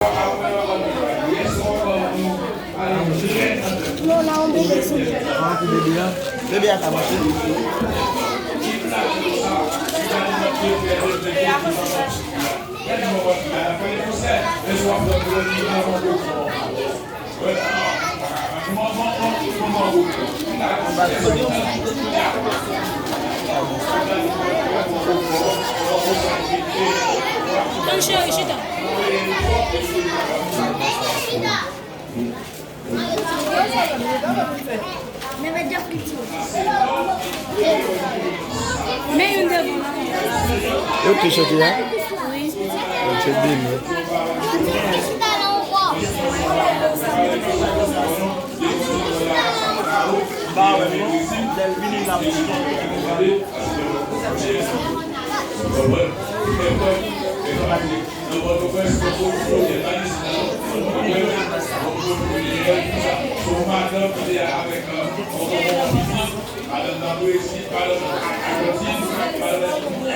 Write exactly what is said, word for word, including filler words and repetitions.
Non, la, yon bebe sou li. Bebe a ka mache. Tann cheri, chita. Men youn devan. Yo ki chante a? Wi. Yo chante byen. Ba wè non, lè l vini l ap